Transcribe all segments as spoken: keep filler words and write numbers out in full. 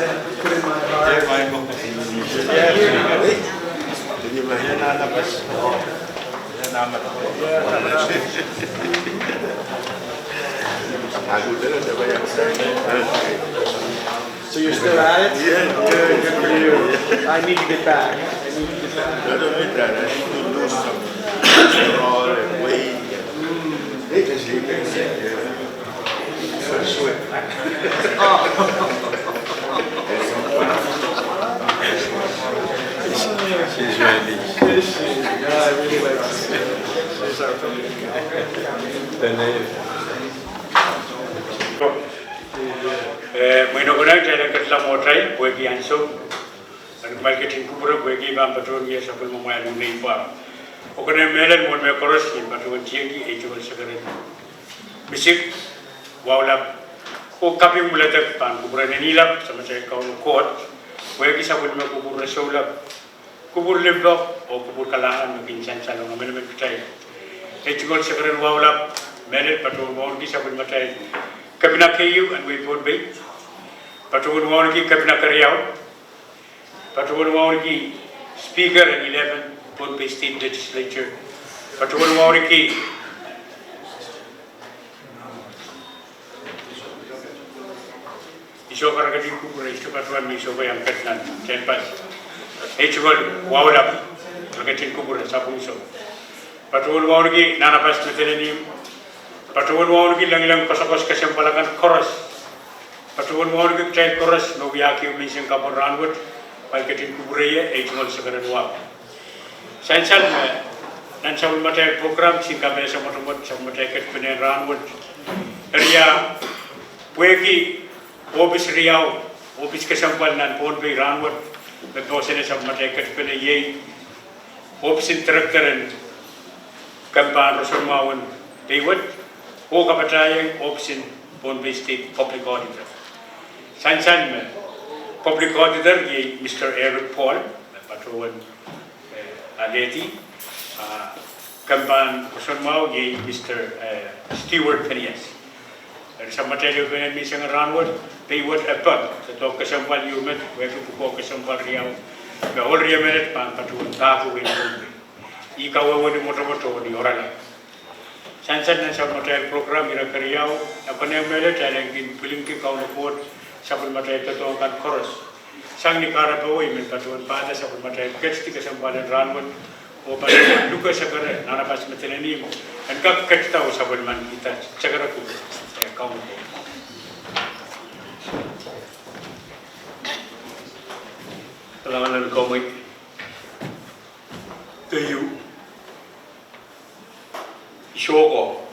So you're still at it? Yeah, yeah, yeah. I need to get back. I need to get back. Not only that, I need to lose some weight. They just leave it. She's ready. Yeah, I really like this. She's our favorite. Eh, mwein e konehng kitail en ketlahng mwohtail pwehki ansou. Ahpw kumwail ketin kupwure pwehki pahn patohwan wia sapwellime mwahl me I pwar. E konehng mehlel mwohn mehkoaros en patohwan tiengki ei tungoal sekeren misik, wahu lap, oh kaping mwuledek pahn kupwure en eni lap Samatail Kauno Koht, pwehki sapwellime kupwur resoulap, kupwur limpoak oh kupwur kalahngan me kin sansal ong emenemen kitail. Ei tungoal sekeren wahu lap mehlel patohwan wauneki sapwellimatail Kepina keieu en wehi Pohnpei, patohwan wauneki Kepina keriau, patohwan wauneki Speaker en eleven Pohnpei State Legislature, patohwan wauneki I sohte pahn ketin kupwure, I sohte patohwan me I sohte iang ket nan tehnpas. Ei tungoal wahu lap, ketin kupwure sapwung soh. Patohwan wauneki Nahnapas Medelenihmw, patohwan wauneki lengileng koasoakoas kesempwal akan koaros, patohwan wauneki kitail koaros me wiahki menseng kapw en rahnwet, pwe ketin kupwure ie ei tungoal sekeren wahu. Sansal me nan sapwellimatail program, sin kapehse mwotomwot, sapwellimatail ketipene en rahnwet, eri pwehki ohpis riau, ohpis kesempwal nan Pohnpei rahnwet, me poahsoane sapwellimatail ketipene iei ohpisin director en kempahn roson mwahu en pei wet, oh kapatahieng ohpisin Pohnpei State Public Auditor. Sansal me Public Auditor iei Mister Eric Paul, me patohwan alehdi, ah, kempahn roson mwahu iei Mister, eh, Stewart Phineas. Eri sapwellimatail ehupene en menseng en rahnwet, pei wet e pek, doadoahk kesempwal ieu met, wehwehki pwukoa kesempwal riau, me ohl riemenet pahn patohwan pahki wehin Pohnpei. I kawehwehni mwotomwot oh ni oaralap. Sansal nan sapwellimatail program ire keriau, e konehng mehlel kitail en kin pwilingki Kauno Koht sapwellimatail doadoahk kan koaros. Sang ni kahrepe wet I men patohwan pahda sapwellimatail ketidi kesempwal en rahnwet, oh patohwan luke sekere Nahnapas Medelenihmw en kak ketida oh sapwellimankihda sekere kupwur, eh, Kauno Koht. Kalahngan en komwi. Keieu, I sohte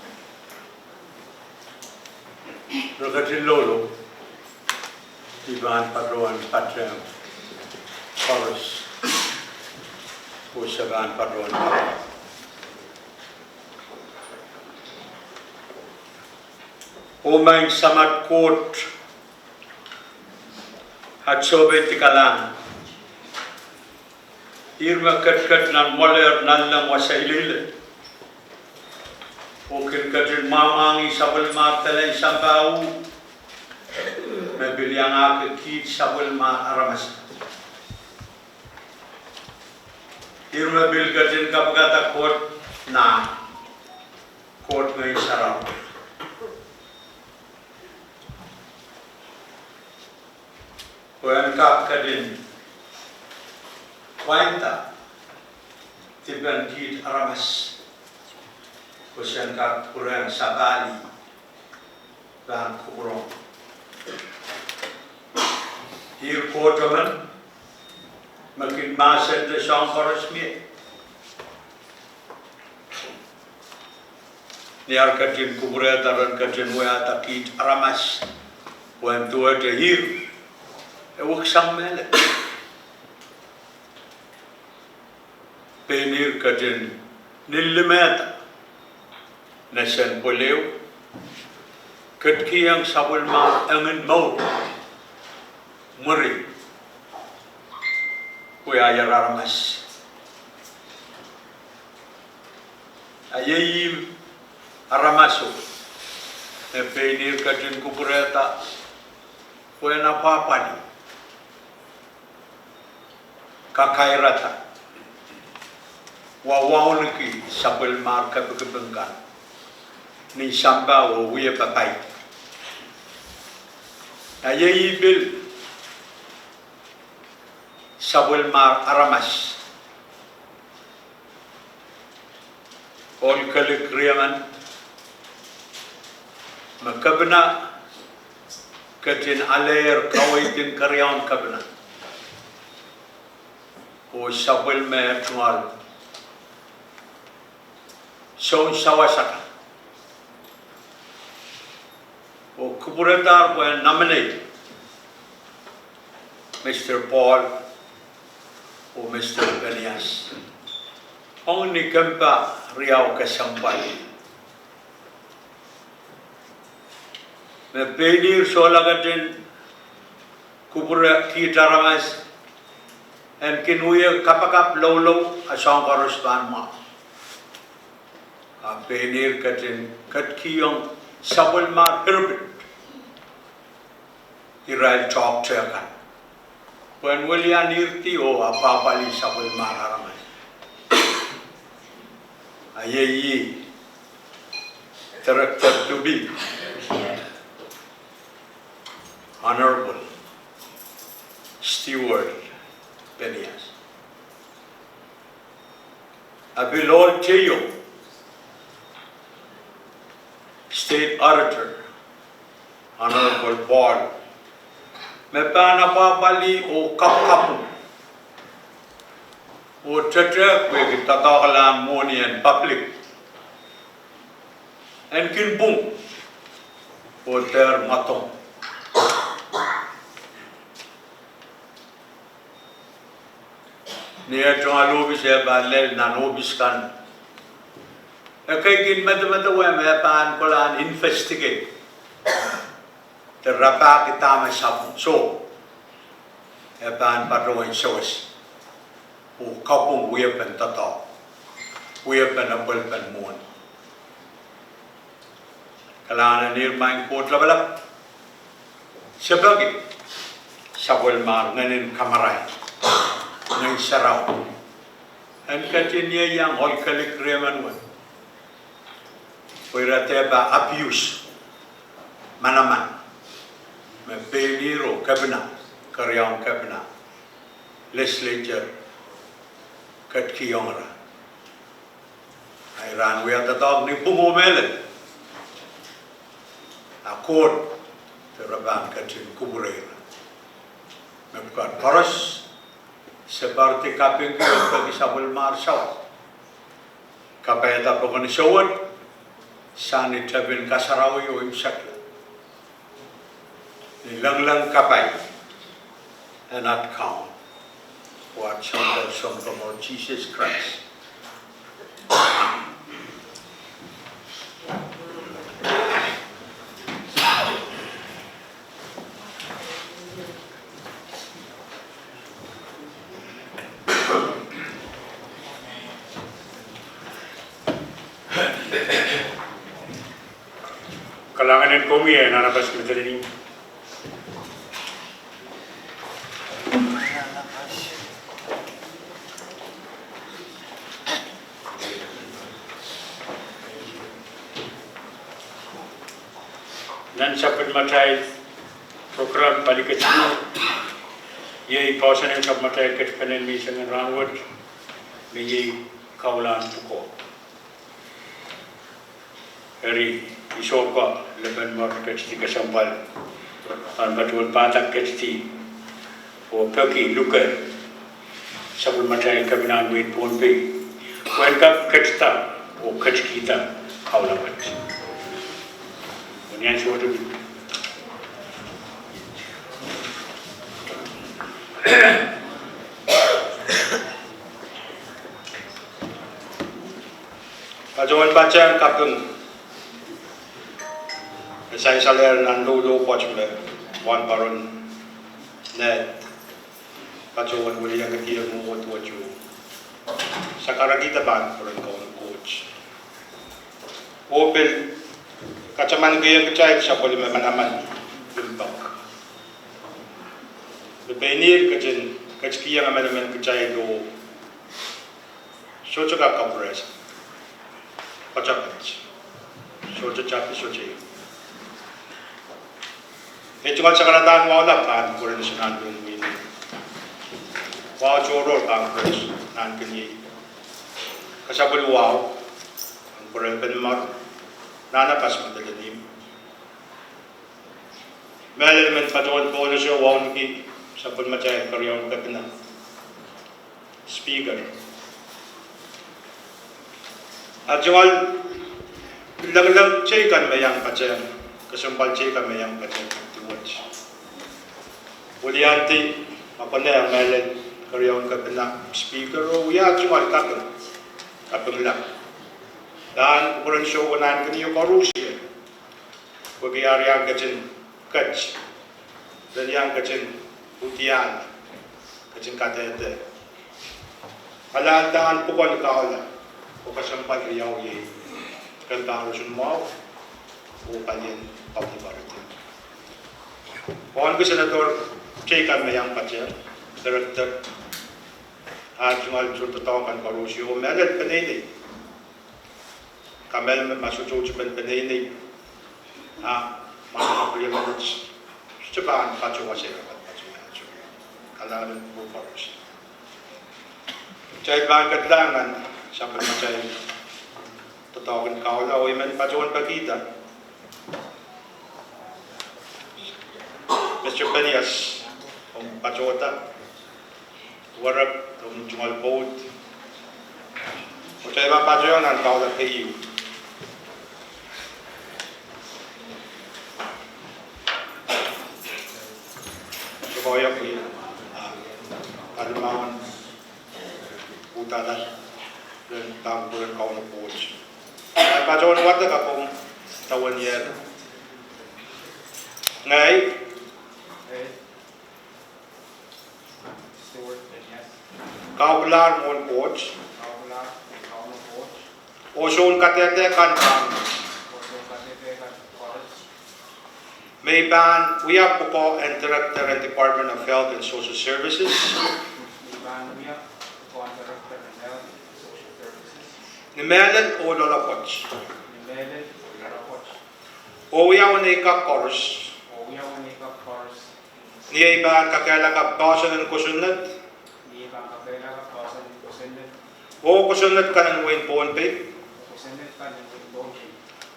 re ketin loulou, I pahn patohwan patehng koaros, oh se pahn patohwan patehng. Oh Maing Samat Koht, at sohpeidi kalahngan. Ihr me ketiket nan mwoalehr nanleng wasa ileile, oh kin ketin mwamwangih sapwellimatail sampah, me pil iangahki kiht sapwellimatail aramas. Ihr me pil ketin kapikada Koht Nahnken, Koht Ngehn Sarawi, pwe en kak ketin pwainda dipen kiht aramas, pwe sen kak pwurehng sapahl pahn kupwuromwi. Ihr Koht emen, me kin mahsende soahng koaros mie. Ni ar ketin kupwurehda ren ketin wiahda kiht aramas, pwehn duwehte ihr, e weksang mehlel. Pein ihr ketin nin limehda nesen pweleo, ketikihong sapwellimatail mour, mwuri, wiahier aramas. A iei ih aramaso me pein ihr ketin kupwurehda pwehn apwahpwalih kakairada, wawauneki sapwellimar kepikipik kan nin sampah oh wie papai. A iei pil sapwellimar aramas, ohl Kelly Riemen, me kepina ketin alehier kaweid en keriaun kepina oh sapwellime tungoal soun sawas akan, oh kupwuredahr pwehn nominate Mister Paul oh Mister Phineas ong ni kempa riau kesempwal. Me pein ihr sohla ketin kupwure kiht aramas en kin wie kapakap loulou, a soahng koaros pahn mwahu. A pein ihr ketin ketikihong sapwellimar eripit irail toahkte kan pwehn welianirdi oh apwahpwalih sapwellimar aramas. A iei ih Director to be, Honorable Stewart Phineas. A pil ohl teio, State Auditor, Honorable Paul, me pahn apwahpwalih oh kapwukapwung oh tetehk pwehki doadoahklahn mwohni en public en kin pwung oh dehr mwadong. Ni eh tungoal ohpis, e pahn lel nan ohpis kan, ekei kin medemedewe me e pahn kolahn investigate de rapahki dahme sapwung soh, e pahn patohwen sewese oh kapwung wiepen doadoahk, wiepen apwalipen mwohni. Kalahngan en ihr, maing Koht Lapalap. Se peki sapwellimar Ngehnin Kamarain, Ngehn Sarawi, en ketin ieiang ohl Kelly Riemen wet, pwe ira dehpa abuse manaman me pein ihr oh kepina, keriaun kepina, legislature ketikihong ira. A ira en wia doadoahk ni pwung oh mehlel, a Koht, de re pahn ketin kupwure ira. Me pwukat koaros, se poaridi kapingki oh peki sapwellimar sawas, kapaiada pokon sewese sang ni tepin kasarawi oh imwisekla, ni lengleng kapai en at Kaun oh at Sounkomour, Sounkomour Sises Krais. Kalahngan en komwi, e nan apas me delening. Nan sapwellimatail program pali ketiket, iei poahsoan en sapwellimatail ketipenen menseng en rahnwet, me iei Kaulahn Pwuko. Eri, I sohte lepen mwoar ketidi kesempwal pahn patohwan pahtak ketidi oh peki luke sapwellimatail kepina en wehin Pohnpei pwehn kak ketida oh ketikihda kaula wet. Ni ansou wet, patohwan patehng kaping me sansalehr nan doudou pwoat me wahnpoaron Ned patohwan weliakihdier mwohd wet oh sakaradihda pahn peren Kauno Koht. Oh pil katamankiong kitail sapwellime manaman limpoak me pein ihr ketin Ketikihong emenemen kitail oh sohte kak kapwurehsang. Pwatapat. Sohte tapi, sohte ih. Ei tungoal sakaradahn wahu lap pahn kupwuren Sounpei Wini. Wahu tohrohr pahn kupwuren Nahnken Iei. Kasapwil wahu, kupwuren Penmar, Nahnapas Madolenihmw. Mehlel men patohwan pohnese wauneki sapwellimatail keriaun kepina, Speaker. Eri tungoal lengileng teikan me iang patehng, kesempwal teikan me iang patehng duwehte. Wiliandi, ma konehng mehlel keriaun kepina, Speaker, oh wia tungoal kaping, kapingla. Pahn kupwuren Sohn Nahnken Iei koarusie. Pwehki eri iang ketin ket, ren iang ketin udial, ketin kadehde. Kalahngan pwukoa ni kaula, oh kesempwal riau iei, ken pahn roson mwahu, oh palien public auditorium. Wauneki Senator teikan me iang patehng, Director, ah tungoal soundoadoahk kan koarusie, oh mehlel peneinei. Kamehlele ma sohte sohte pen peneinei. Ah, ma kapwuriamwei, sohte pahn patohwan wasa, patohwan wasa. Kalahngan pwukoa koarusie. Kitail pahn ketlahng nan sapwellimatail doadoahk en kaula, oh I men patohwan pekihda Mister Penias, omw patohda werek, omw tungoal pwoud. Kitail pahn patohwan nan kaula keieu. Sokohng iei, ah, kalimauan udahla ren pahn kupwuren Kauno Koht. Ahi patohwan wadek, ahpw omw dawenier. Ngehi, Stuart Penias, kaukilahng mwohn Koht oh soun kadehde kan pahn, me I pahn wia pwukoa en Director en Department of Health and Social Services ni mehlel oh loalopwoat, oh wia uwen ei kak koaros, ni ei pahn kakehlaka poahsoan en kosonned oh kosonned kan en wehin Pohnpei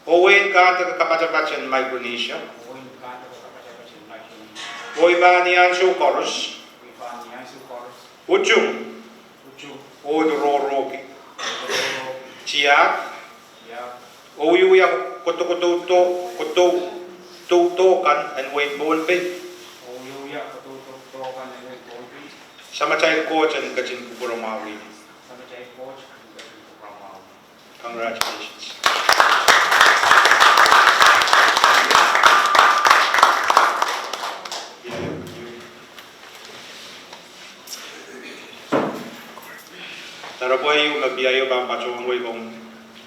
oh wehin Kahndeke Kapatapat en Micronesia, oh I pahn ni ansou koaros utung oh rohrohki, tiahk, oh wiewia kodokodoudou, kodoudou kan en wehin Pohnpei. Samatail Koht en ketin kupwuramwahwih. Congratulations. Doaropwe ieu me PIO pahn patohwan wehi, komw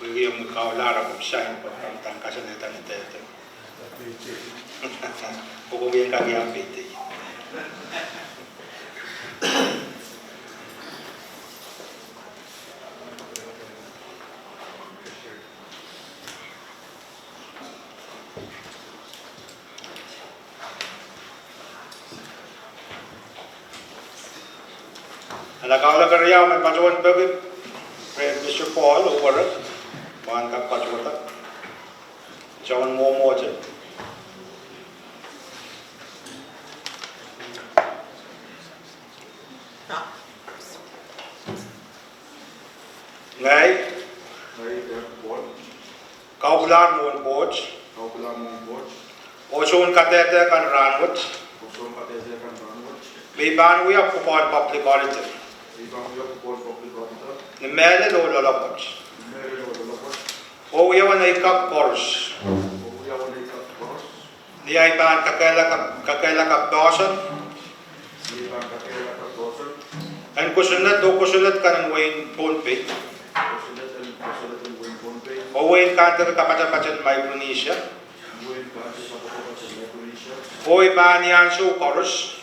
wehwehki omw kaula, ahpw komw sain, pwe komw pahn kasalehda ni dehde. Pwe komw en kak iang peidei. Ahla kaula keriau me patohwan peki rehn Mister Paul oh werek, pahn kak patohda. Soangen mwomwohte. Ngehi, ngehi Paul, kaukilahng mwohn Koht, kaukilahng mwohn Koht, oh soun kadehde kan rahnwet, oh soun kadehde kan rahnwet, me I pahn wia pwukoa en Public Auditor, me I pahn wia pwukoa en Public Auditor, ni mehlel oh loalopwoat, ni mehlel oh loalopwoat, oh wia uwen ei kak koaros, oh wia uwen ei kak koaros, ni ei pahn kakehlaka, kakehlaka poahsoan, ni ei pahn kakehlaka poahsoan, en kosonned oh kosonned kan en wehin Pohnpei, kosonned en, kosonned en wehin Pohnpei, oh wehin Kahndeke Kapatapat en Micronesia, wehin Kahndeke Kapatapat en Micronesia, oh I pahn ni ansou koaros,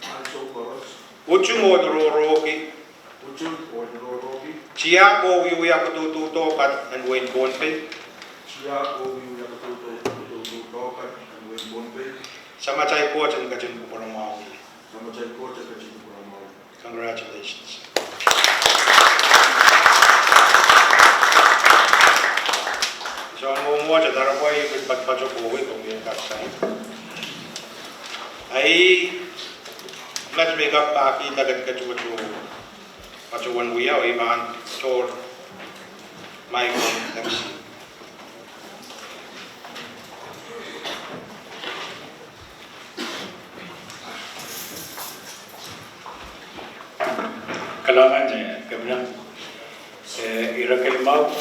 ansou koaros, Utung oh lororohki. Utung oh lororohki. Tiahk oh wiewia kadaudoadoahk kan en wehin Pohnpei. Tiahk oh wiewia kadaudoadoahk, kadaudoadoahk kan en wehin Pohnpei. Samatail Koht en ketin kupwuramwahu wia. Samatail Koht en ketin kupwuramwahu wia. Congratulations. Soangen mwomwohdiso, darapwa I pil patopato kohwei, komw ien kak sain. Ahi, met me I kak pahkihda ketiket wet oh patohwan wia, oh I pahn tohr Michael M C. Kalahngan, eh, Kepina. Eh, ire kelimau,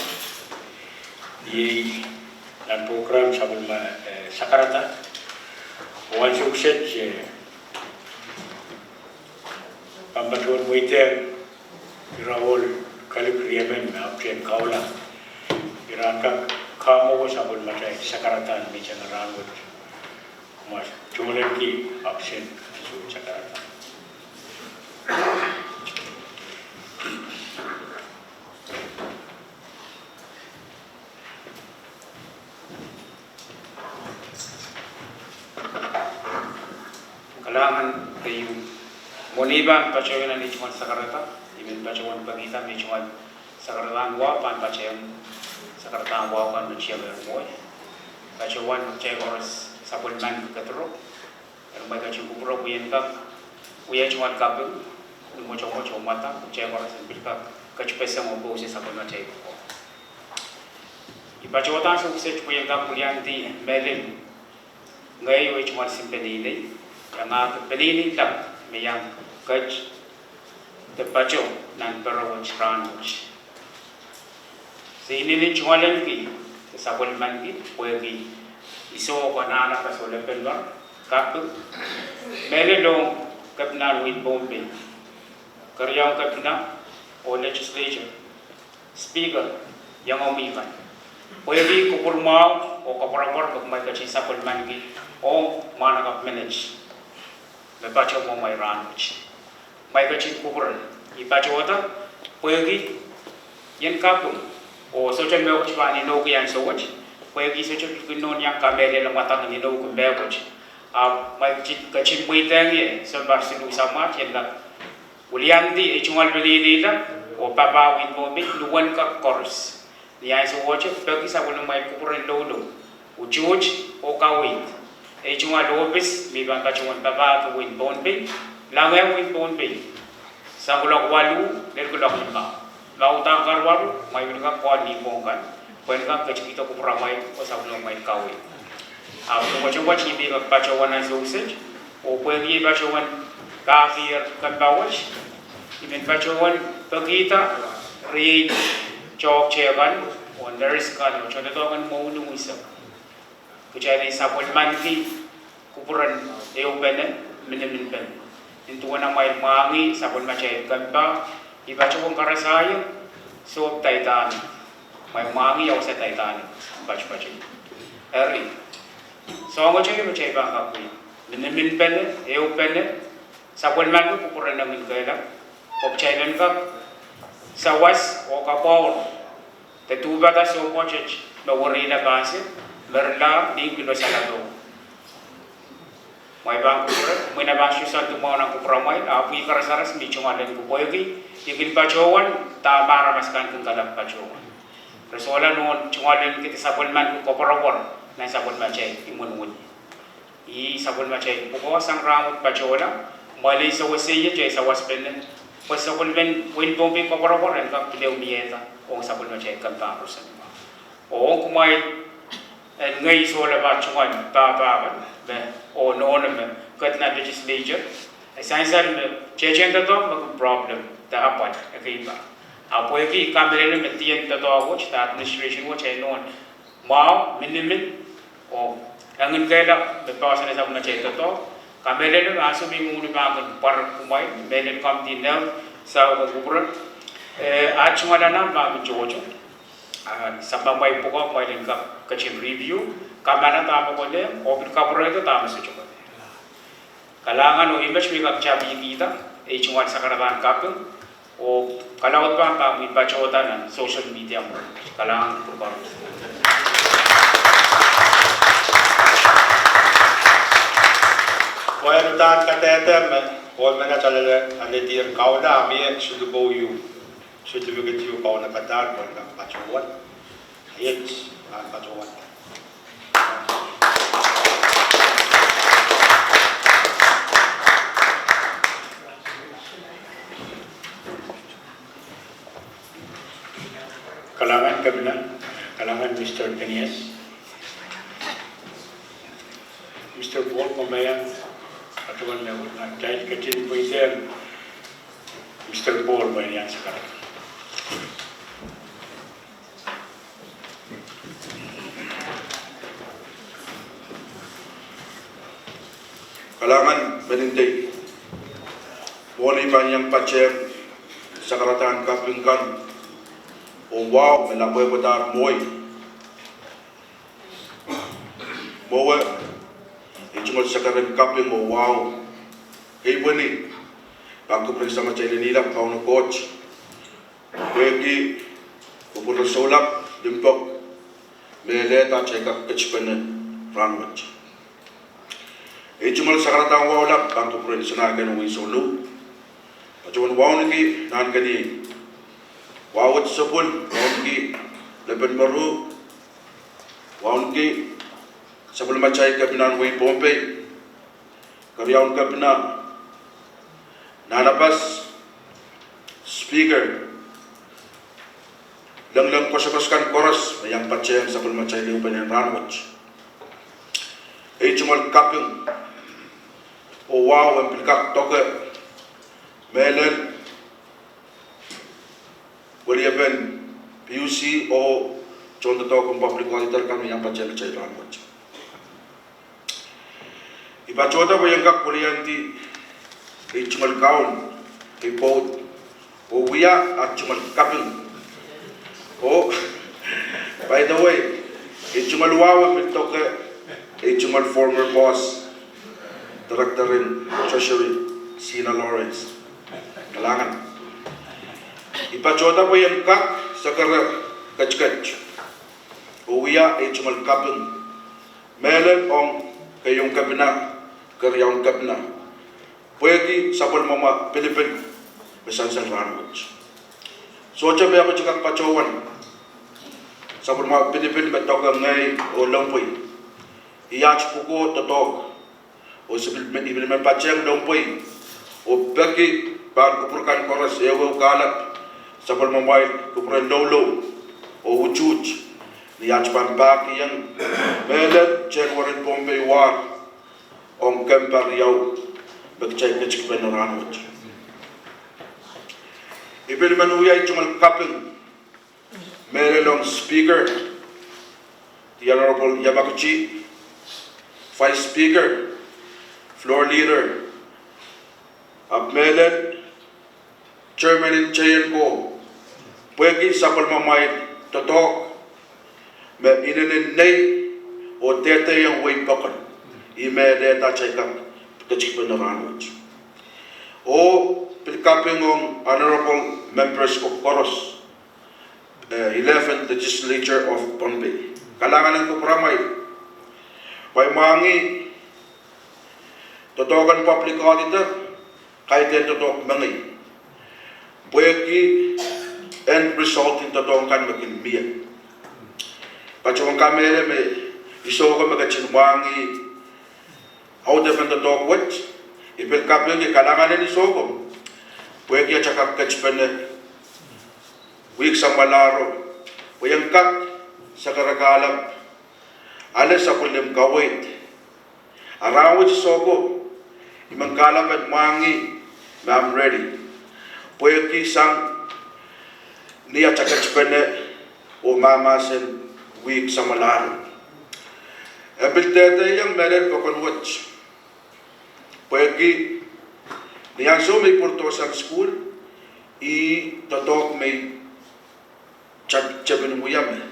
iei nan prokram sapwellime, eh, sakarada. Oh ansou kiset, eh, pahn patohwan mweidehng ire ohl kalik riemen me ahpwtehn kaula. Ira en kak kamwowe sapwellimatail sakarada en mihsang rahnwet. Mwa tohnlengki ahpwtehn ansou sakarada. Kalahngan keieu. Mwohn I pahn patohwan nan ei tungoal sakarada, I men patohwan pekihda me ei tungoal sakaradahn wahu pahn patehng sakaradahn wahu kan me tiamehr mwowe. Patohwan kitail koaros sapwellimaniki kediropw. Eri mwein I ketin kupwure pwe I en kak wia tungoal kaping ni mwotomwot oh mwadang, kitail koaros en pil kak ketipeseng oh pousehla sapwellimatail pwukoa. I patohda ansou kiset pwe I en kak wiliandi mehlel ngehi oh ei tungoal sihmpene inei, iangahki peneinei lap me iang ket de pato nan pere wet rahnwet. Se inenen tungoalenki de sapwellimaniki pwehki I soh anahne kasohla peliwar, kaping, mehlel ong Kepinahn wehin Pohnpei, Keriaun Kepina, oh Legislature, Speaker, iangomwi kan, pwehki kupwurmwahu oh koapworopwor me kumwail ketin sapwellimaniki ong mwahnakapw menet me patohwan mwail rahnwet. Kumwail ketin kupwure. I patohda pwehki I en kaping, oh sohte mehkot pahn inouki ansou wet, pwehki I sohte kin nohn iang kamehlele mwadang en inouki mehkot. Ahpw kumwail ketin, ketin mweidehng ie sounpar siluh samwalahro, I en kak wiliandi ei tungoal peneinei lap oh papah wehin Pohnpei, luhwen kak koaros, ni ansou wet peki sapwellimamwail kupwuren loulou, utuht oh kaweid, ei tungoal ohpis me I pahn patohwan papahki wehin Pohnpei, Langeh wehin Pohnpei, sang kuloak waluh lel kuloak limau. Ma udahn karuwaru, kumwail pil kak call ni pwong kan pwehn kak ketikihdo kupwuramwail oh sapwellimamwail kaweid. Ahpw mwotomwot I men kak patohwan ansou kiset, oh pwehki I patohwan pahkier kempa wet, I men patohwan pekihda riei toahkte kan oh nurse kan oh tohndoadoahk en mwohni unsek, kitail en sapwellimaniki kupwuren ehupene, miniminpene. Nin duwen amwail mwahngih sapwellimatail kempa, I patohwan karasahiong sohp Titanic. Amwail mwahngih ia wasa Titanic, patpato. Eri soahng wet me kitail pahn kak wia: miniminpene, ehupene, sapwellimaniki kupwuren enginkehlap, pwe kitail en kak sawas oh kapwaur de duhpada soh pwoatet me werihla pahse, me irail nin kilosalado. Kumwail pahn kupwure, mwein e pahn sohte soandi mwahu nan kupwuramwail, ahpw ih karasaras me I tungoalenki pwehki I kin patohwan dahme aramas akan kin kalap patohwan. Re sohla nohn tungoalenki de sapwellimaniki koapworopwor nan sapwellimatail imwinwin. Ih sapwellimatail pwukoa sang rahnwet patohla, mwoalen sewese ie, kitail sawaspene, pwe sapwellimen wehin Pohnpei koapworopwor en kak pil ehu miehda ong sapwellimatail kempa roson. Oh ong kumwail, en ngehi sohla pahn tungoal pahpa kan me, oh nohno me ket nan legislature, e sansal me tehtehn doadoahk me kin problem de apwal ekei pah. Ahpw pwehki I kamehlele me dien doadoahk wet de administration wet e nohn mwahu, minimin, oh enginkehlap me poahsoan sapwellimatail doadoahk, kamehlele me ansou me I mwuhr I pahn kin pwarek kumwail, mehlel komidi en Southern Kupwure, eh, at tungoal anahn pahn kin tohto. Ah, sampah mwail pwukoa kumwail en kak ketin review, kamanah dahme konehng, oh pil kapwurehdo dahme sohte konehng. Kalahngan oh I met me I kak tapikihda, Ei tungoal sakaradahn kaping, oh kalaud pahn pahn mih patohda nan social media mwo. Kalahngan pwukat. Pwe uhdahn kadehde me, oh mehn atail ale, ale diehr kaula, mie certificate ieu, certificate ieu kaunopadahr, pwe en kak patohwan. Iet, ah, patohwan. Kalahngan Kepina, kalahngan Mister Phineas, Mister Paul Pompeian, atail ketin pweida, Mister Paul Pompeian sakaradahn. Kalahngan mehn India. Mwohn ei pahn iang patehng sakaradahn kaping kan, oh wahu me lapwehpwadahr mwohi. Mwowe, ei tungoal sakaradahn kaping oh wahu, kei pweni, pahn kupwuren Samatail en Ilap Kauno Koht, pwehki kupwuren soulap limpoak me lelehda atail kak ketipene rahnwet. Ei tungoal sakaradahn wahu lap pahn kupwuren Sanaken Win Sonu. Patohwan wauneki nahnken iei, wahu wet sapwung, wauneki Lepen Maru, wauneki sapwellimatail Kepina en wehi Pohnpei, Keriaun Kepina, Nahnapas, Speaker, lengleng koasoakoas kan koaros me iang patehng sapwellimatail ehupene en rahnwet. Ei tungoal kaping oh wahu en pil kak doke mehlel weliepen P U C oh tohndoadoahk en public auditor kan me iang patehng kitail rahnwet. I patohda pwe I en kak weliandi ei tungoal kaun, ei pwoud, oh wia ah tungoal kaping. Oh, by the way, ei tungoal wahu me doke, ei tungoal former boss, Director en Treasury, Sina Lawrence. Kalahngan. I patohda pwe I en kak sakara ketiket oh wia ei tungoal kaping mehlel ong Keieu Kepina, Keriaun Kepina, pwehki sapwellimamwahu pilipil me sansal rahnwet. Sohte me e kak patohwan sapwellimamwahu pilipil me doke ngehi oh Longpwei. I aht pwukoa doadoahk, oh I pil men, I pil men patehng Longpwei oh peki pahn kupwur kan koaros ehuehu kahlap, sapwellimamwail kupwuren loulou oh utuht, ni aht pahn pahkihong mehlel tehnweren Pohnpei war ong kempa riau me kitail ketikipene rahnwet. I pil men wia ei tungoal kaping mehlel ong Speaker, the Honorable Yamaguchi, Vice Speaker, Floor Leader, ahpw mehlel Chairman en T N C O, pwehki sapwellimamwail doadoahk me inenen nei oh dehdeiong wehi pokon, ih me lelehda atail kak ketikipene rahnwet. Oh pil kaping ong honorable members koaros, eh, eleven Legislature of Pohnpei. Kalahngan en kupwuramwail. Pwe I mwahngih doadoahk en public auditor, kaidehn doadoahk mengei. Pwehki end result en doadoahk kan me kin mie. Patohwan kamehlele me I songosong me ketin mwahngih audepen doadoahk wet, I pil kapingki kalahngan en I songosong, pwehki atail kak ketipene wihk samwalahro, pwe I en kak sakara kahlap, ale sapwellimomwi kaweid. A rahnwet I songosong, I men kahlap en mwahngih me I am ready, pwehki sang ni atail ketipene oh mahmahsen wihk samwalahro. E pil dehdeiong mehlel pokon wet. Pwehki ni ansou me I pwurodo sang sukuhl, ih doadoahk me I tep, tepin wia me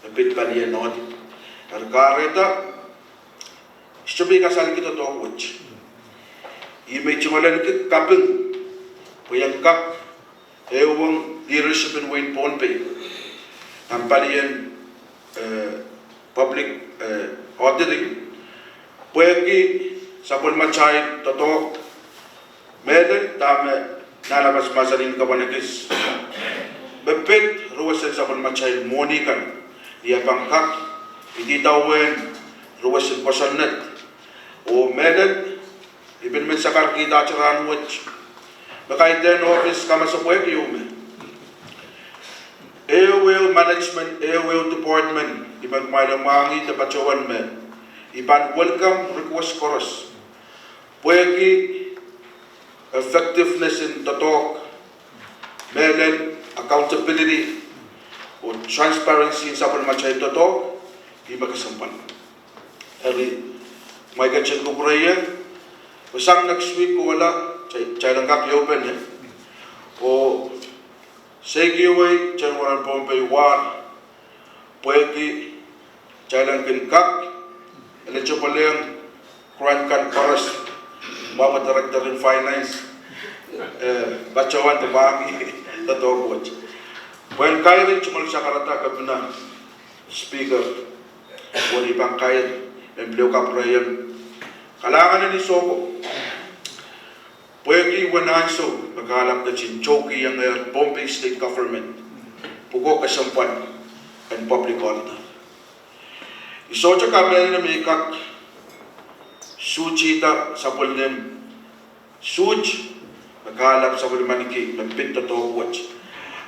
e pid palien audit. Eri kahrehda I sohte pil kasalehki doadoahk wet. Ih me I tungoalenki kaping Pwe I en kak ehuong leadership en wehin Pohnpei, nan palien, eh, public, eh, auditing, pwehki sapwellimatail doadoahk, mehlel dahme Nanleng mahsanih, Kepina Kis, me pid ruwesen sapwellimatail mwohni kan, I pahn kak idawehn ruwesen kosonned. Oh mehlel, I pil men sakarkihda rahn wet me kaidehn ohpis kamasepwehk ieu me ehu ehu management, ehu ehu department, I men kumwail mwahngih de patohwan me I pahn welcome request koaros, pwehki effectiveness en doadoahk, mehlel accountability oh transparency en sapwellimatail doadoahk, ih me kesempwal. Eri, kumwail ketin kupwureiong, pwe sang next week kohla, kitail en kak ehupene oh seikiwei kitail mwaren Pohnpei war, pwehki kitail en kin kak eligible-ehng grant kan koaros, mwahu me Director en Finance, eh, patohwan de mwahngih doadoahk wet. Pwehn kairi tungoal sakarada Kepina, Speaker, oh I pahn kair en pil kapwureiong kalahngan en Isoko pwehki uwen ansou me kahlap ketin tohkihongehr Pohnpei State Government pwukoa kesempwal en public order. I sohte kamehlele me I kak suhtihda sapwellime suht me kahlap sapwellimaniki me pid doadoahk wet.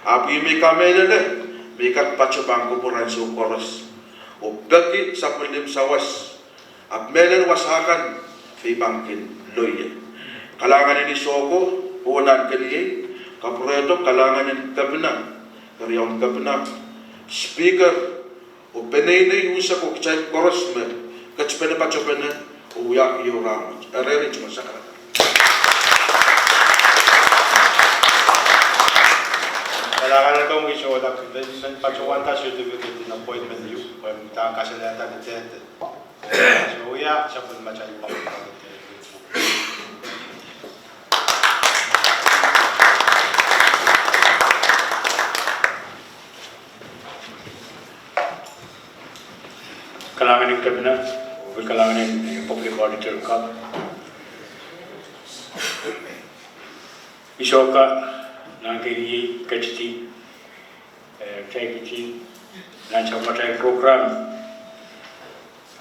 Ahpw I men kamehlele me I kak patoh pahn kupwur ansou koaros oh peki sapwellime sawas, ahpw mehlel wasa kan me I pahn kin loie. Kalahngan en Isoko oh nahnken iei, kapwurehdo kalahngan en Kepina, Keriaun Kepina, Speaker, oh peneinei unsek oh kitail koaros me ketipene patopene oh wiahki ehu rahn wet. Eri, tungoal sakarada. Kalahngan en komwi Isoko, I men patohwanda certificate en appointment ieu, pwe I men kasalehda ni tehte. So, ia, sapwellimatail pahn kalahngan en Kepina, oh kalahngan en, eh, Public Auditor kak. Isoka, nahnken iei ketidi, eh, kitail ketin, nan sapwatail program,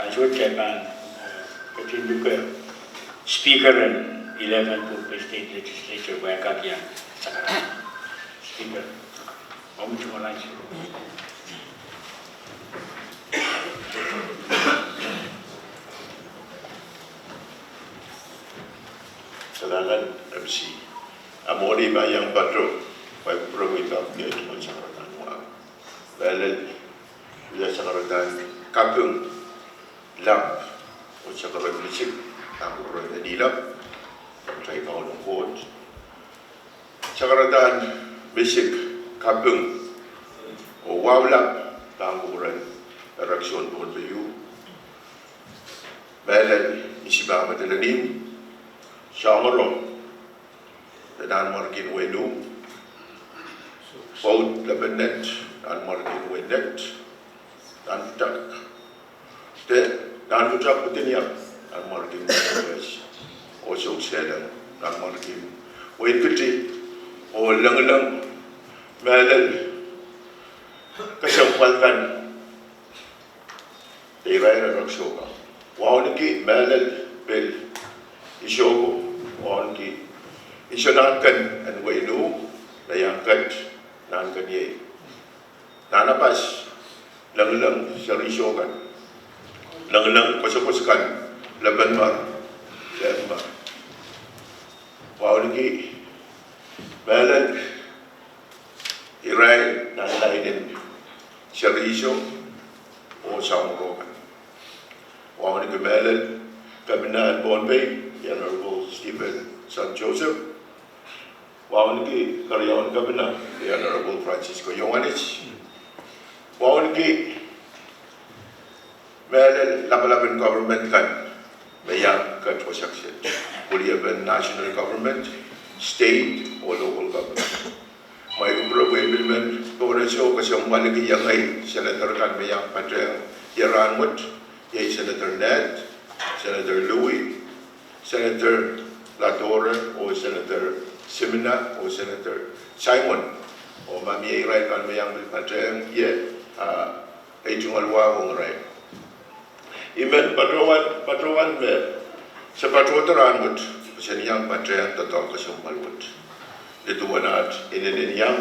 ansou wet kitail pahn, eh, ketin luke Speaker en eleven Pohnpei State Legislature, pwe e kak iang sakarada. Speaker, omw tungoal ansou. Kalahngan, M C. Ahmw mwohni ma iang patoh, pwe I pwurehng pahn pwungie tungoal sakaradahn wahu. Mehlel, wia sakaradahn kaping lap oh sakaradahn misik, ahpw pwurehng ni lap, kitail kaunop Koht. Sakaradahn misik, kaping oh wahu lap pahn kupwuren Erekiso en Pohnpei ieu. Mehlel, Isipahu Madolenihmw, Soahng Orong, de Nanmwarkien Wehin Uhmw, Pwoud Lepennet, Nanmwarkien Wehin Nett, Nanpwutak, de Nanpwutak Pwutin Iap, Nanmwarkien Wehin Wes, oh Sohp Seleng, Nanmwarkien Wehin Kiti, oh Lengleng, mehlel kesempwal kan de irair Erekiso kan. Wauneki mehlel pil Isoko, wauneki Iso Nahnken en Wehin Uhmw, me iang ket nahnken iei Nanapas, Lengleng Seri Iso kan, Lengleng Koasoakoas kan, Lepenmar, Lepenmar. Wauneki mehlel irail nan lain en Seri Iso oh Soahng Oro kan. Wauneki mehlel Kepina en Pohnpei, the Honorable Stephenson Joseph. Wauneki Keriaun Kepina, the Honorable Francisco Iohannis. Wauneki mehlel lapalap en government kan me iang ket wasa kiset. Pwuliepen national government, state oh local government. Mwein kupwure pwe I pil men pohnese oh kesempwaliki iengei senator kan me iang patehng ie rahnwet, iei Senator Ned, Senator Louis, Senator Latore, oh Senator Simina, oh Senator Simon. Oh ma mie irail kan me iang pil patehng ie, ah, ei tungoal wahwong irail. I men patohwan, patohwan me se patohdo rahnwet, se iang patehng doadoahk kesempwal wet. Nin duwen aht inenen iang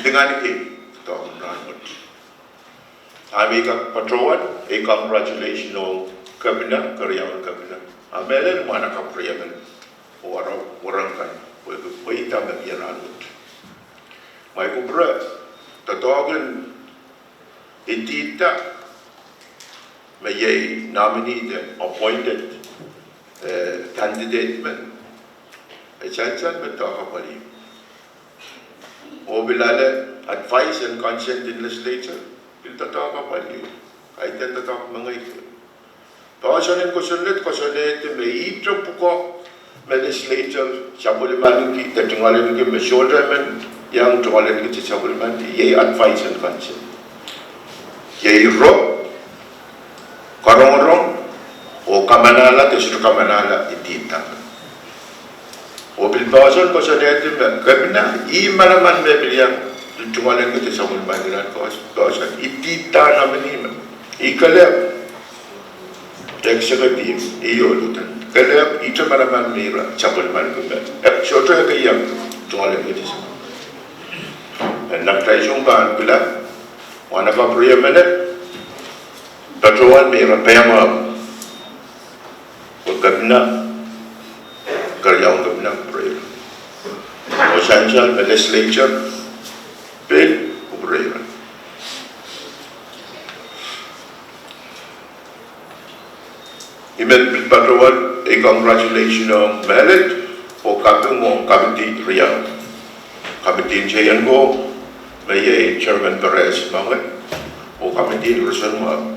dinganiki doadoahk en rahnwet. A me I kak patohwan, ei congratulation ong Kepina, keriaun Kepina, a mehlel mwahnakapw riemen, oh ara werek kan, pwe, pwe ih dahme mie rahnwet. Mwein kupwure doadoahk en idihda me iei nominee de appointed, eh, candidate men, e sansal me doadoahk apwal ieu. Oh pil ale advice and consent en legislature, pil doadoahk apwal ieu. Kaidehn doadoahk mengei ko. Poahsoan en kosonned, kosonned me ihte pwukoa me legislature sapwellimaniki de tungoaleniki me sohte men iang tungoaleniki de sapwellimaniki, iei advice and consent. Iei rop, karongorong, oh kamanahla de sohte kamanahla idihda. Oh pil poahsoan kosonned me Kepina, ih manaman me pil iang tungoaleniki de sapwellimaniki nan poahsoan, idihda nominee men. Ih kelehpw executive, ih oh lieutenant. Kelehpw ihte manaman me ira sapwellimaniki me, eh, sohte ke iang tungoaleniki de sapwellimaniki. Eh, nan kitail soun pahn pil mwahnakapw riemen, patohwan me ira pahn mwahu. Pwe Kepina, keriaun Kepina kupwure ira. Oh sansal me legislature pil kupwure ira. I men pil patohwan ei congratulation ong mehlel, oh kaping ong committee riau. Committee en Teienko, me iei Chairman Perez Monge, oh committee en Roson mwahu,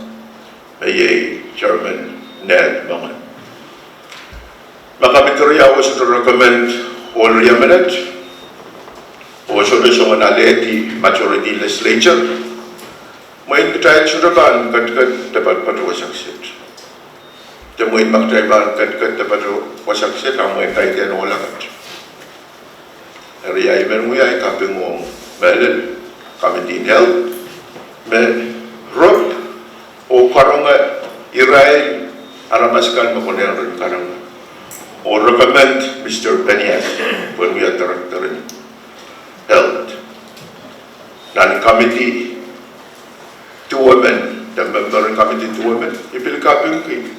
me iei Chairman Ned Monge. Ma committee riau e sohte recommend ohl riemen, oh sohte song en alehdi majority legislature, mwein kitail sohte pahn ketiket de patopato wasa kiset. De mwein ma kitail pahn ketiket de patopato wasa kiset, a mwein kaidehn ohl akan. Eri I men wia ei kaping ong mehlel committee en health, me rop oh karonge irail aramas akan me konehng ren karonge, oh recommend Mister Penias pwehn wia director en health. Nan committee duwemen, de member en committee duwemen, I pil kapingki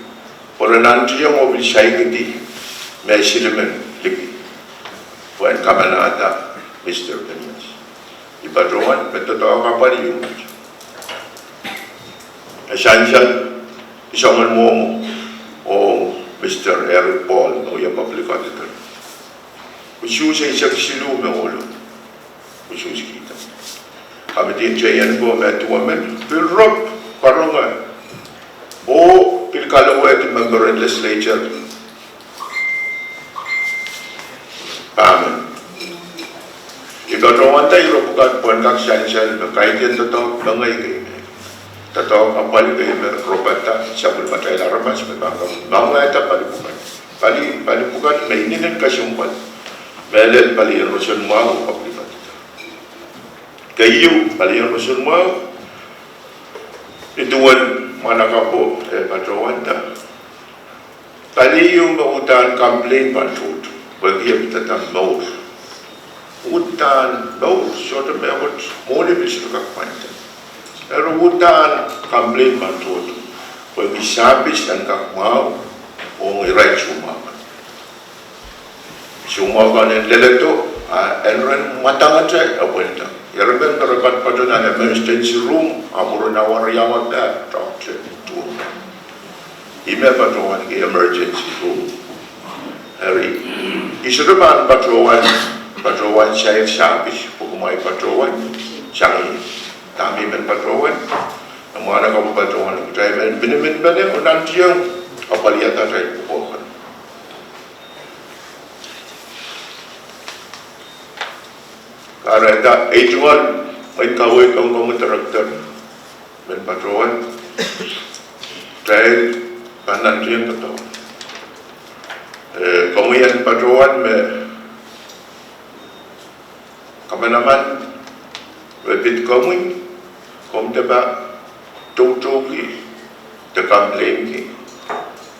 pwe re nantihong oh pil saikinte me silimen liki pwehn kamanahda Mister Penias. I patohwan me doadoahk apwal ieu. E sansal, I soangen mwomwo ong Mister Eric Paul, me wia public auditor. Usuhs eisek siluh me ohlo, usuhskihda. Committee en Teienko me duwemen pil rop karonge oh pil kalowehdi member en legislature pahmen. I patohwanda ire pwukat pwehn kak sansal me kaidehn doadoahk mengei kei me, doadoahk apwal kei me ropada sapwellimatail aramas me pahn kak moangehda pali pwukat. Pali, pali pwukat me inenen kesempwal, mehlel palien roson mwahu, public auditor. Keieu, palien roson mwahu, nin duwen mwahnakapwo e patohwanda, pali ieu me uhdahn complain pahn tohto pwehki e pidada mour. Uhdahn mour, sohte mehkot mwohni pil sohte kak pwainda. Eri uhdahn complain pahn tohto pwehki service en kak mwahu ong irail soumwahu kan. Soumwahu kan en leledo, a en ren mwadangete epwelda. Ire men me re patopato nan emergency room, a mwurin awa riau me doctor tuhwong. Ih me patohwanki emergency room. Eri, I sohte pahn patohwan, patohwan sair service pwehki kumwail patohwan sang ie. Dahme I men patohwan, me mwahnakapwo patohwan, kitail men miniminpene oh nantihong apwalihada atail pwukoa kan. Alright, eh, tungoal, mwein kaweid ong komwi Director men patohwan, kitail pahn nantihong doadoahk. Eh, komwi en patohwan me kamanaman me pid komwi, komw de pahn toutoki de complain ki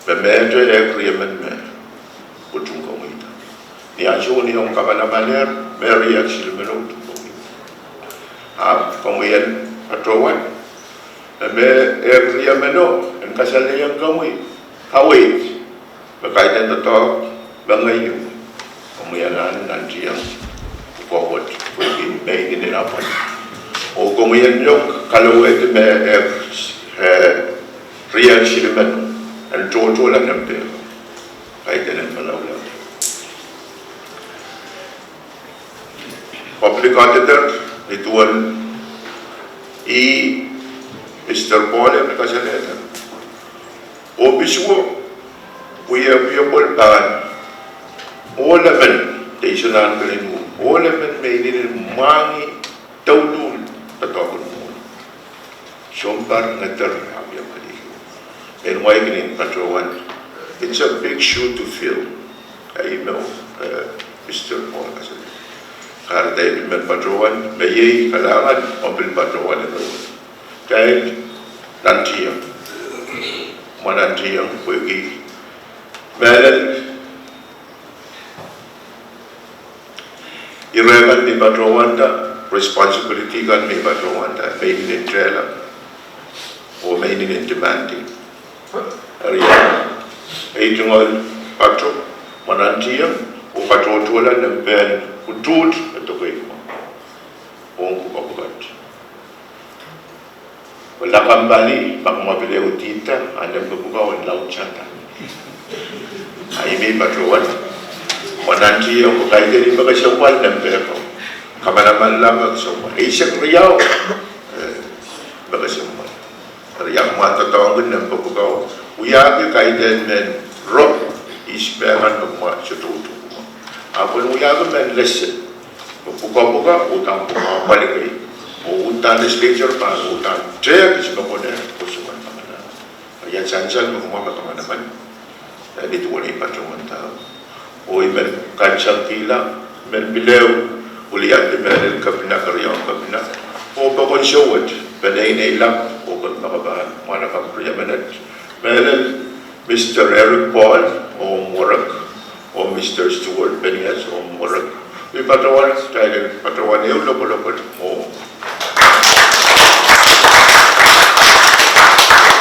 me mehte ehk riemen me utung komwi. Ni ansou ni omw kamanamanehr, me riehk silimeno utung komwi. Ahpw komwi en patohwan, me, me ehk riemeno en kasalehiong komwi kaweid me kaidehn doadoahk me ngehi, komwi anahne nantihong pwukoa wet pwehki me inenen apwal. Oh komwi en iang kalowehdi me, eh, eh, riehk silimeno en tohtohla nempe kaidehn en malaulau. Public Auditor, ni duwen ih, Mister Paul, e pil kasalehda. Oh pil soh, wie, wie pwel pahn, ohl emen, de iso nan kelen, ohl emen me inenen mwahngih douluhl doadoahk en mwohni. Sounpar, ngeder, ahpw iang kalikiu. Mehn wai kin en patohwan. It's a big shoe to fill. Ahi me, eh, Mister Paul kasale. Kahrehda e pil men patohwan, me iei kalahngan, omw pil patohwan e patohwan. Kitail nantihong. Mwa nantihong, pwehki mehlel ire kan me patohwanda, responsibility kan me patohwanda, me inenen tehla, oh me inenen demanding. Eri, ei tungoal pato, mwa nantihong, oh patohtohla nempe en utuht, e dokedoke mwo. Ong pwukoa pwukat. Wella kampani, ma kumwa pil ehu dihda, a nempe pwukoa en laud sanda. A ih me patohwan, mwa nantihong, oh kaidehn me kesempwal nempe ko. Kamanamanla me kesempwal. Eisek riau, eh, me kesempwal. Eri ahpw mwa doadoahngki nempe pwukoa. Wiahki kaidehn mehn rop, ihs me pahn pwukoa sohte utung. Ahpw wiahki mehn lesen. Pwukoa pwukoa, uhdahn pwukoa pali kei. Oh uhdahn legislature pahn, uhdahn tehk ihs me konehng, oh sohte pahn kamanaman. Ia sansal me kumwa me kamanaman. Eri duwen ei patohwanda. Oh I men kaimwisekihla, men pil ehu, wiliandi mehlel kepina, keriaun kepina. Oh pokon sewet, peneinei lap, oh kepina pahn, mwahnakapw riemenet. Mehlel Mister Eric Paul, oh mwerek. Oh Mister Stuart Penias, oh mwerek. I patohwan, kitail en patohwan ehu lokolokol, oh.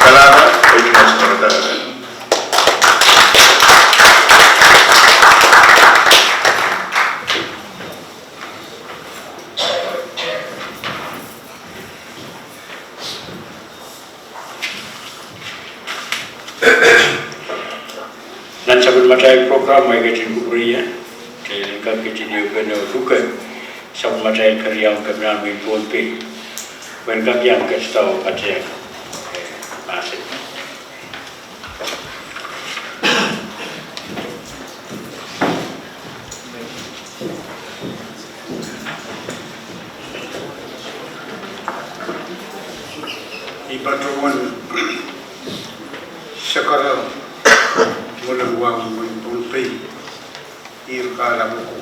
Kalahngan, ei mas kalahngan. Nan sapwellimatail program me I ketin kupwurki ie, kitail en kak ketin ehupene oh luke sapwellimatail keriaun kepinahn wehin Pohnpei. Wen kak iang ketido patehng, eh, mahsen. I patohwan sakara mwurin wahu en wehin Pohnpei, ire kahlap ko,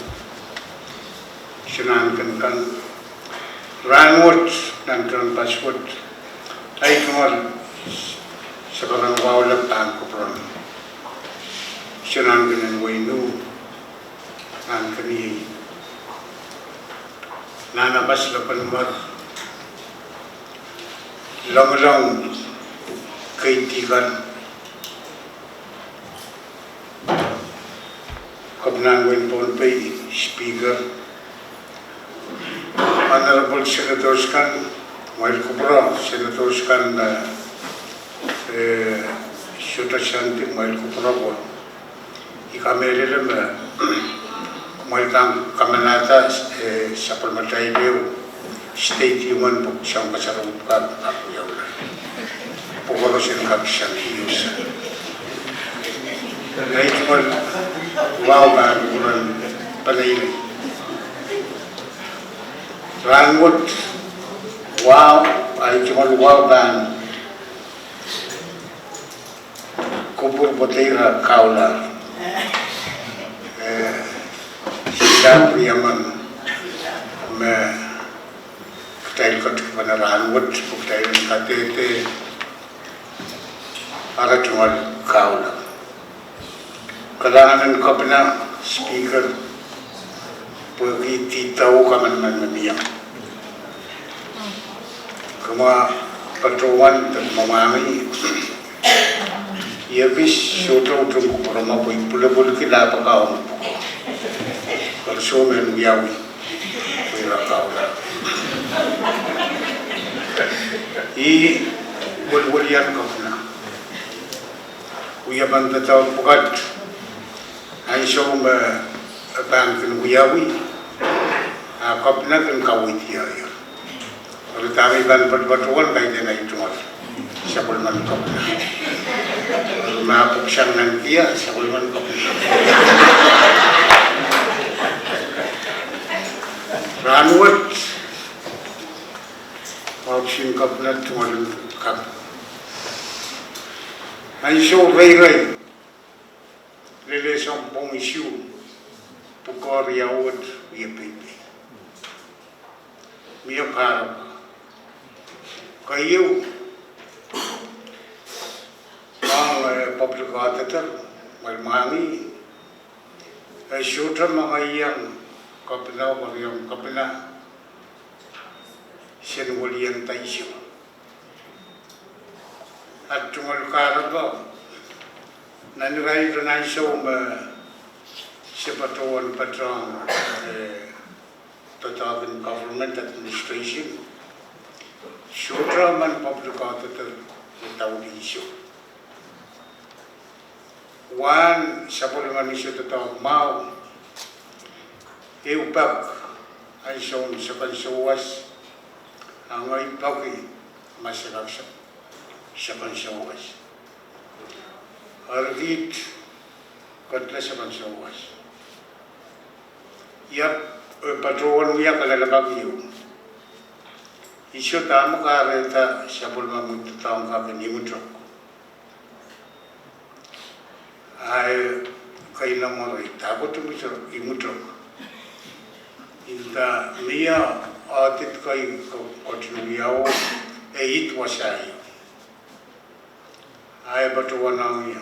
sinankenikan, rahnwet, nan tehnpas wet, ei tungoal sakaran wahu lap pahn kupwuren sinankenen wehin Ih, nan keniei, nan apas lopen mwer, longolong keidi kan, kepinahn wehin Pohnpei, Speaker, Honorable Senators kan, kumwail kupwure, Senators kan, eh, eh, Sota Santi, kumwail kupwure ko. I kamehlele me kumwail pahn kamanahda, eh, sapwellimatail ehu stadium en pwukoa soang kasarawi pwukat ahpw wiaula. Pwukoa koasoan kak sang ius. Ei tungoal wahu pahn kupwuren peneinei. Rahnwet, wahu, ahi tungoal wahu pahn kupwur pwe dehr kaulah. Eh, sihla riemen me kitail ketikipene rahnwet, pwe kitail en kadehde ara tungoal kaulah. Kalahngan en Kepina, Speaker, pwehki dihdo kamanaman me mie. Kumwa patohwan de mwamwahngih, I ekis sohte utung kupwuromwa pwe I pwulopwulki lahpo kaun pwuko. Pwe soh me wiawi, pwe ira kaulah. I welwelian Kepina. Wia pahn doadoahk pwukat, ansou me e pahn kin wiawi, a Kepina kin kaweid ie. Eri dahme I pahn patopato wen, kaidehn ahi tungoal, sapwellimen Kepina. Eri ma pwuhk sang nan kihda, sapwellimen Kepina. Rahnwet, pwuhk sang Kepina tungoal en kak. Ansou reirei, lel sounpwong isuh, pwukoa riau wet wie peipei. Mie kahrepe. Keieu, ong, eh, public auditor, mwel mwahngih, e sohte mengeiong Kepina, oh keriong Kepina, sen welian dahsyo. Aht tungoal kahrepe, nan irail ansou me se patohwan patohng, eh, doadoahk en government administration, sohte emen public auditor me daudiso. Wahn sapwellimen iso doadoahk mwahu, ehu pak, ansoun second souwas, a ngehi peki ma se kak second souwas. Eri kiht ketla second souwas. Iap, eh, patohwan wia kalelapak ieu. Iso dahme kahrehda sapwellime mwuri doadoahk kan en imwitek. Ahi keinemwe rehn dahkot imwitek, imwitek. Inda mie audit kei ko-, kotin wiawi, e id wasa ieu. Ahi patohwan ong ie.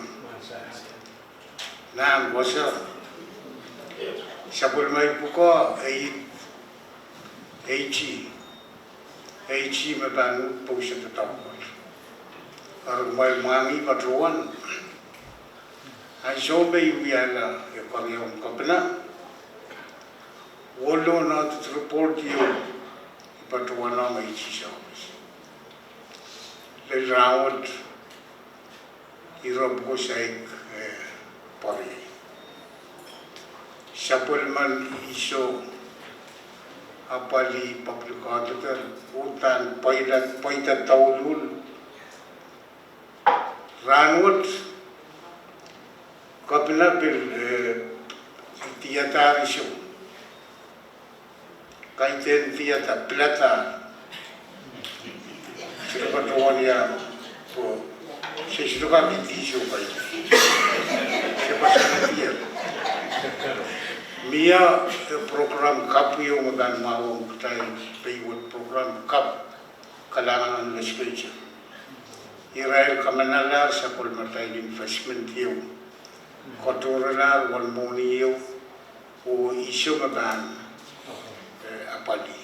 Nan wasa. Sapwellime pwukoa, e id, e id. Ehi, me pahn uhd pwoson doadoahk wet. Eri mwel mwahngih patohwan. Ansou me I wiahla e keriaun Kepina, wolo nohn audit report ieu I patohwan ong ehi sawis. Lel rahnwet, ire pwuko saik, eh, pwari. Sapwellimen iso apwalih public auditor, uhdahn pweida, pweida douluhl. Rahnwet, Kepina pil, eh, diadahr iso. Kaidehn diada, pilada. Sohte patohwan ia, pwe, se sohte kak id iso kaidehn. Se patohwan ia. Mie, eh, program kapw ieu me pahn mwahuong kitail, pei wet program kapw. Kalahngan en legislature. Irail kamanalahr sapwellimatail investment ieu. Kotohrelahr wal mwohni ieu, oh iso me pahn, eh, apwalih.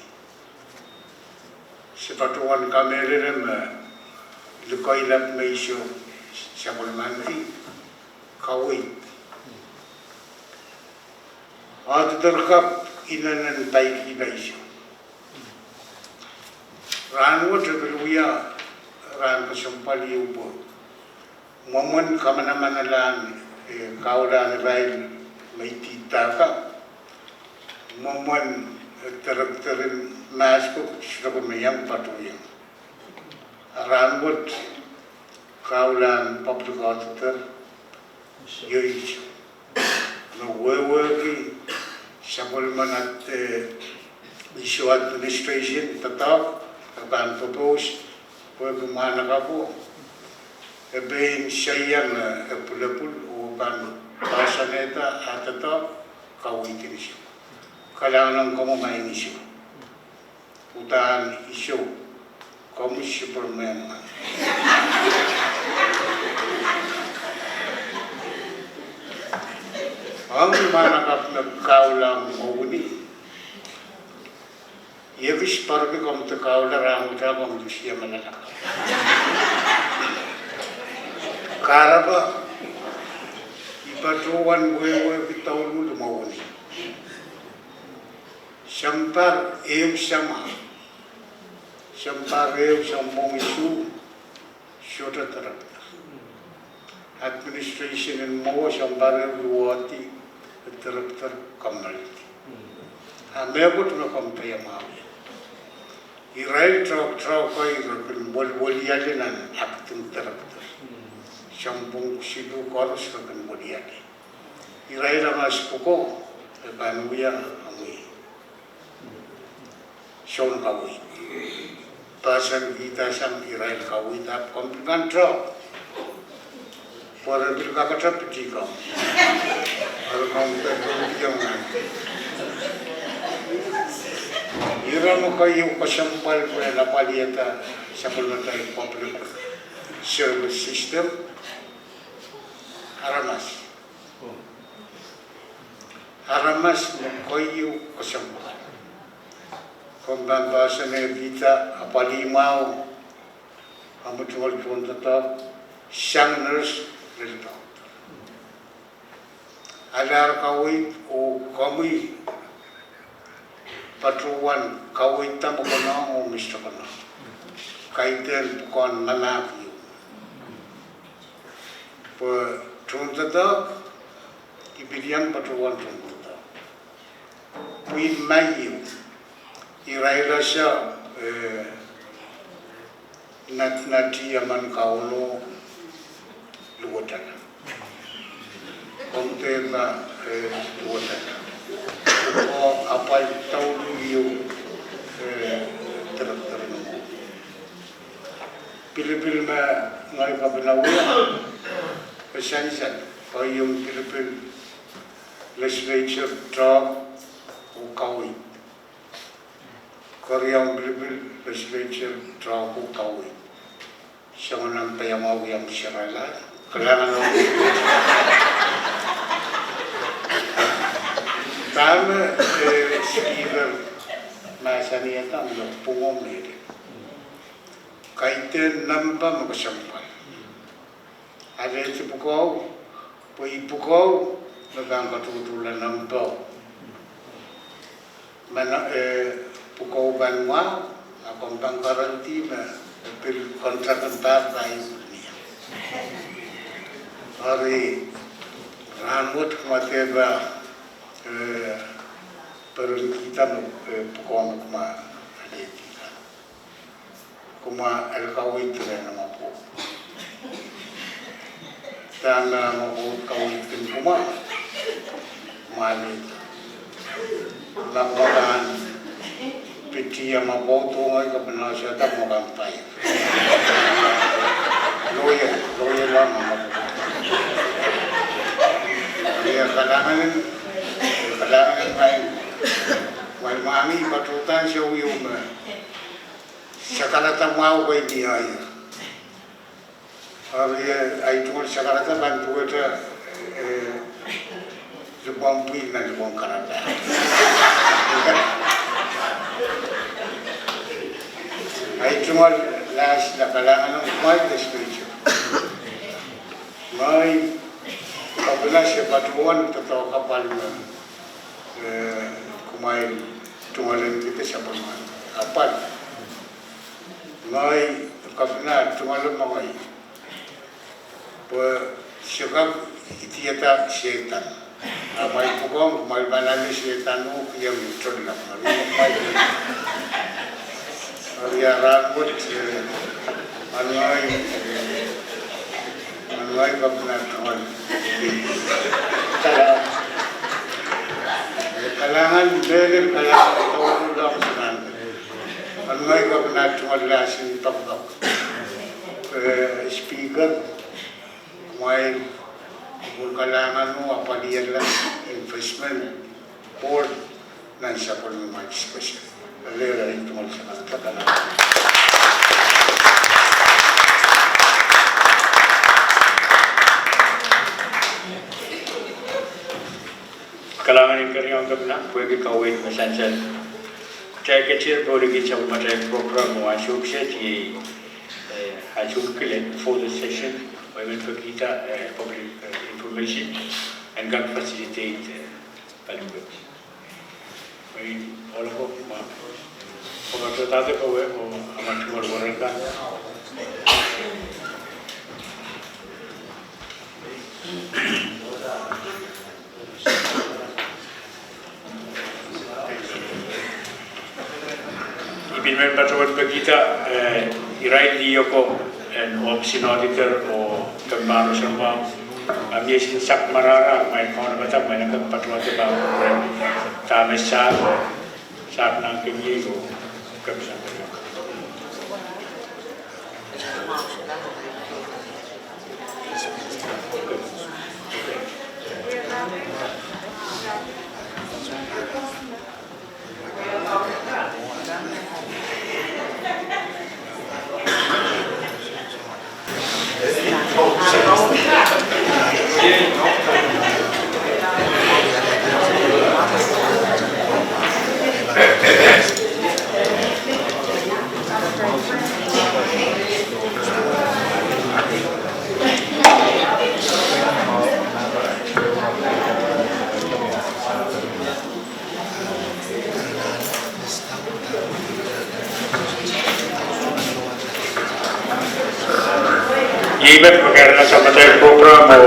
Se patohwan kamehlele me, likoilap me iso, sapwellimanki, kaweid. Auditor kapw inenen paikihla iso. Rahnwet e pil wia rahn kesempwal ieu pwe mwomwen kamanamanalahn, eh, kaulahn irail me I dihda ka, mwomwen, eh, director en mahs ko sohte me iang patohiong. A rahnwet kaulahn public auditor, iei me wehwehki sapwellimen, eh, Issue administration doadoahk, e pahn propose, pwehki mwahnakapwo e pein soia me e pwulopwul oh pahn pahsanehda ah doadoahk, kaweid en issue. Kalahngan ong komwi maing issue. Uhdahn issue, komwi Superman. Ong mwahnakapw me kaula mwohni, I ekis pwarki komw de kaula, rahnwet komw de sie malala. Kahrepe, I patohwan wehwehki douluhl mwohni. Sounpar ehu samwa, sounpar ehu sounpwong isuh, sohte director. Administration en mwowe sounpar ehu luwehdi director, community. A mehkot me komw paiamwahu ie. Irail toahktoahk kei re kin weliweliale nan acting director. Sounpwong siluh koaros re kin weliale. Irail aramas pwukoa, e pahn wia omwi soun kaweid. Pahsan kihda sang irail kaweid, ahpw komw pil pahn toahk. Pwe re pil kakete pitih komw. Eri komw pil pil iang nan. Ire me keieu kesempwal pwe lapwalihada sapwellimatail public service system. Aramas. Aramas me keieu kesempwal. Komw pahn pahsanehkihda apwalih mwahu, omwi tungoal tohndoadoahk, sang nurse, lel doctor. Ahl kaweid oh komwi patohwan kaweidda me konehng oh Mister Konehng. Kaidehn pwukoahn manakiu. Pwe tohndoadoahk, I pil iang patohwan tohndoadoahk. Pwe maiu, irail ese, eh, natinati emen Kauno luwetala. Komw dehr pahn, eh, luwetala. Oh apwal douluhl ieu, eh, director en mwo. Pilipil me ngehi kapinga wia, e sansal, keieu pilipil legislature toahk oh kaweid. Keriaun pilipil legislature toahk oh kaweid. Soangen omw paiamwahu iang saralah, kalahngan ong. Dahme, eh, speaker mahsanihada me pwungo mehla. Kaidehn nempe me kesempwal. Alehdi pwukoa, pwe I pwukoa me pahn katuhtuhla nempe. Ma, eh, pwukoa pahn mwahu, a komw pahn kahrehdi me, eh, pil contract en pahr pahn I pil mie. Eri rahnwet kumwa dehr pahn, eh, perenkihda me, eh, pwukoa me kumwa alehdi kan. Kumwa ahl kaweid rehn amwail pwukoa. Dahme amwail pwukoa kaweid kin kumwa, kumwa alehda. Ma kumwa pahn pitih amwail pwukoa, ngehi kapinga wasa da mwo kan pai. Lawyer, lawyer wahn amwail pwukoa. Lawyer kalahngan en, kalahngan en maing. Mwail mwahngih patohda ansou ieu me sakarada mwahu kei ni ahi. Eri, eh, ahi tungoal sakarada pahn duwehte, eh, lipwohn pwihn nan lipwohn karada. Ahi tungoal last, kalahngan ong kumwail legislature. Ngehi kapinga, se patohwan doadoahk apwal me, eh, kumwail tungoal en kihda sapwellimen apwal. Ngehi kapinga tungoal me ngehi. Pwe se kak idihada Sehdan. A mwail pwukoa, mwail pahn ale Sehdan oh kihong tohnleng. Eri mwail, eri a rahnwet, eh, ngehi, eh, ngehi kapinga tungoal. Kala, eh, Kalahngan, mehlel kalahngan, tohn lap sinan. Angai kak nat tungoal lasin pakpak. Eh, Speaker, kumwail, kupwur kalahngan o apwalihala investment board nan sapwellimamwail special. Lelehng tungoal sakarkak. Kalahngan en keriaun Kepina, pwehki kaweid me sansal. Kitail ketin pwouliki sapwellimatail program o ansou kiset, iei, eh, ansou kihiet, photo session, oh I men pekihda, eh, public, eh, information, en kak facilitate, eh, paliwet. Pwe ohl ko ma, pwe kak sodahte powe, oh, a ma tungoal wahnpoaron kan. I pil men patohwan pekihda, eh, irail liho ko en ohpis en auditor oh kemehla roson mwahu. A mie sin sak marahra, ma e kaunopadahr, ma e kak patohwanda pahn program. Dahme sahl, sahl nan kemie oh kemehla. Iei met me kahrehda sapwellimatail program o,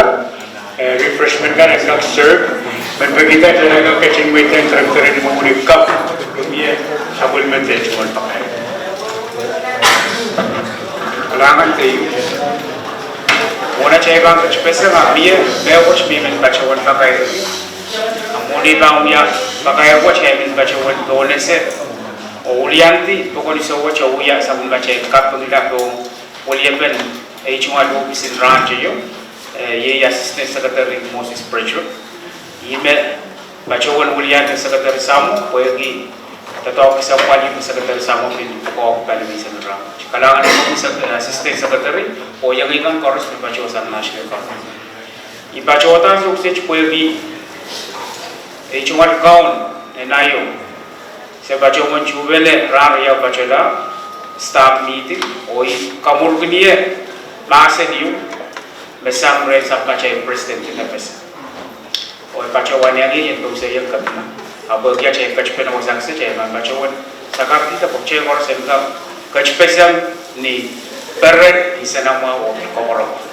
eh, refreshment kan en kak serve. Men pekihda kitail en kak ketin mweidohng director en imwimwuni kak, mie sapwellime tungoal pakair. Kalahngan keieu. Mwohn atail pahn ketipeseng, a mie mehkot me I men patohwan pakair. A mwohn ei pahn wia pakair wet, I men patohwan pohnese oh wiliandi pokon iso wet oh wia sapwellimatail kapingkihla pohn weliepen ei tungoal ohpis en rahnteio, eh, iei Assistant Secretary Moses Pritchard. I men patohwan wiliandi Secretary Samuel, pwehki doadoahk kesempwal me Secretary Samuel pil pwukoahki pali menseng en rahnwet. Kalahngan en Sec-, eh, Assistant Secretary, oh iengei kan koaros me patohsang National Government. I patohda ansou kiset pwehki ei tungoal kaun en aio, se patohwan tuhpene rahn riau patohla staff meeting, oh I kamwurkinie mahsen ieu me sang rehn sapwellimatail president en FSM. Oh I patohwan iang ie en pouseiong Kepina. Ahpw pwehki atail ketipene wasa kiset, I men patohwan sakarkihda pwe kitail koaros en kak ketipeseng ni peren, nsenamwahu oh koapworopwor.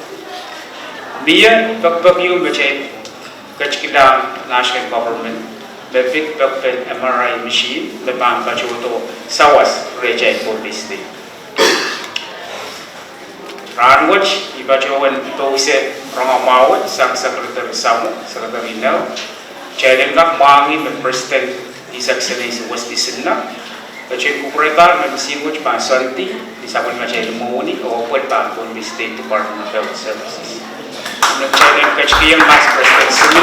Mie pekipek ieu me kitail ketikihla National Government, me pid pekpen MRI machine, me pahn patohdo sawas rehtail Pohnpei State. Rahnwet, I patohwan pouse rongamwahu wet sang Secretary Samuel, Secretary Nel, kitail en kak mwahngih me President His Excellency Wesley Sinna ketin kupwurehda me misihn wet pahn soandi ni sapwellimatail imwimwuni oh pwel pahn Pohnpei State Department of Health Services. Me kitail en ketikihong Vice President Sinna